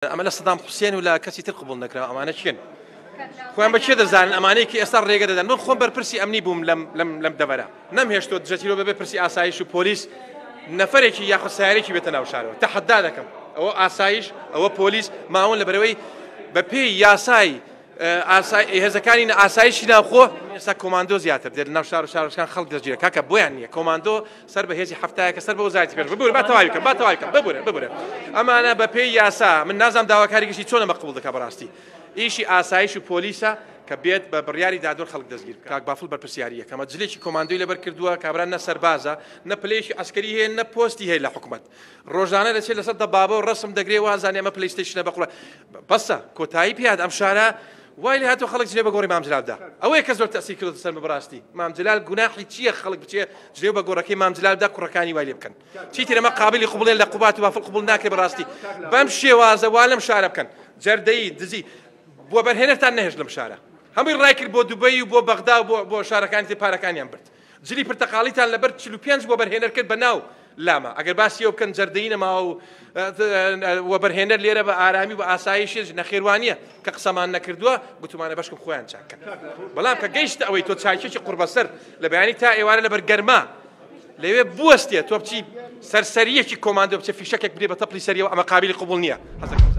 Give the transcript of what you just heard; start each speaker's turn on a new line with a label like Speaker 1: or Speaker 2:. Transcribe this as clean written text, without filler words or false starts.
Speaker 1: ئەمە لە سەدام حوسێن و لە کەسی تر قبوڵ نەکراوە. ئەمانە کێن؟ خۆیان بە کێ دەزانن؟ ئەمانەی کە ئێستا ڕێگە دەدەن. من خۆم بەرپرسی ئەمنی بووم لەم لەم لەم دەڤەرە، نەمهێشتۆ دژەتیرۆ بەبێ پرسی ئاسایش و پۆلیس نەفەرێکی یاخود سیارێکی بێتە ناو شارەوە. تەحەدا دەکەم ئەوە ئاسایش، ئەوە پۆلیس ماون لە بەرەوەی بە پێی یاسای هێزەکانی ئاسایشی ناوخۆ. ئێستا کۆماندۆ زیاتر دێت ناو شار و شارۆچکان، خەڵک دەستگیرە کاکە، بۆیان نییە. کۆماندۆ سەر بە هێزی هەفتایەکە، سەر بە وەزارەتی پێش. ببورە با تەواوی بکەم، با تەواوی بکەم، ببورە ببورە. ئەمانە بە پێی یاسا، من نازانم داواکاری گشتی چۆنە بە قبوڵ دەکا. بەڕاستی ئیشی ئاسایش و پۆلیسە کە بێت بە بڕیاری دادوەر خەڵک دەستگیر بکات. کاک بافڵ بەرپرسیاری یەکەمە، جلێکی کۆماندۆی لەبەر کردووە، کابرا نە سەربازە، نە پلەیەکی عەسکەری هەیە، نە پۆستی هەیە لە حکومەت. ڕۆژانە دەچێت لەسەر دەبابە و ڕەسم دەگرێ، وازانێ ئەمە PlayStation ە. بەقوڵە بەسە، کۆتایی پێات. ئەم شارە وای لێ هاتوو خەڵک جلێ بە گۆڕی مام جلال دا. ئەوەیە کە زۆر تەسیر کردوتە سەر. بەڕاستی مام جلال گوناحی چییە خەڵک بچێ جلێ بە گۆڕەکەی مام جلال دا، کوڕەکانی وای لێ بکەن؟ چیتر ئەمە قابلی قبوڵێن لە قوبات و بافڵ قبوڵ ناکرێ. بەڕاستی بەم شێوازە وا لەم شارە بکەن، جەردەیی دزی بۆ بەرهێنەرتان نەهێشت لەم شارە، هەمووی ڕای کرد بۆ دوبەی و بۆ بەغدا و بۆ شارەکانی تر، پارەکانیان برد. جلی پرتەقاڵیتان لەبەر 45 بۆ بەرهێنەر کرد بە ناو لامە. ئەگەر باسی ئەو بکەن جەردەیی نەماوە و وەبەرهێنەر لێرە بە ئارامی و بە ئاسایشێش، نەخێوانیە کە قسەمان نەکردووە، گوتومانە بەشکم خۆیان چاکەن. بەڵام کە گەیشتە ئەوەی تۆ چاکێکی قوربەسەر لە بەیانی تا ئێوارە لەبەر گەرما لەوێ بوەستێ، تۆ بچی سەرسەریەکی کۆماندۆ بچێ فیشەکێک بدێ بە تەپلی سەریەوە، ئەمە قابلی قبوڵ نییە. حەزەکەم.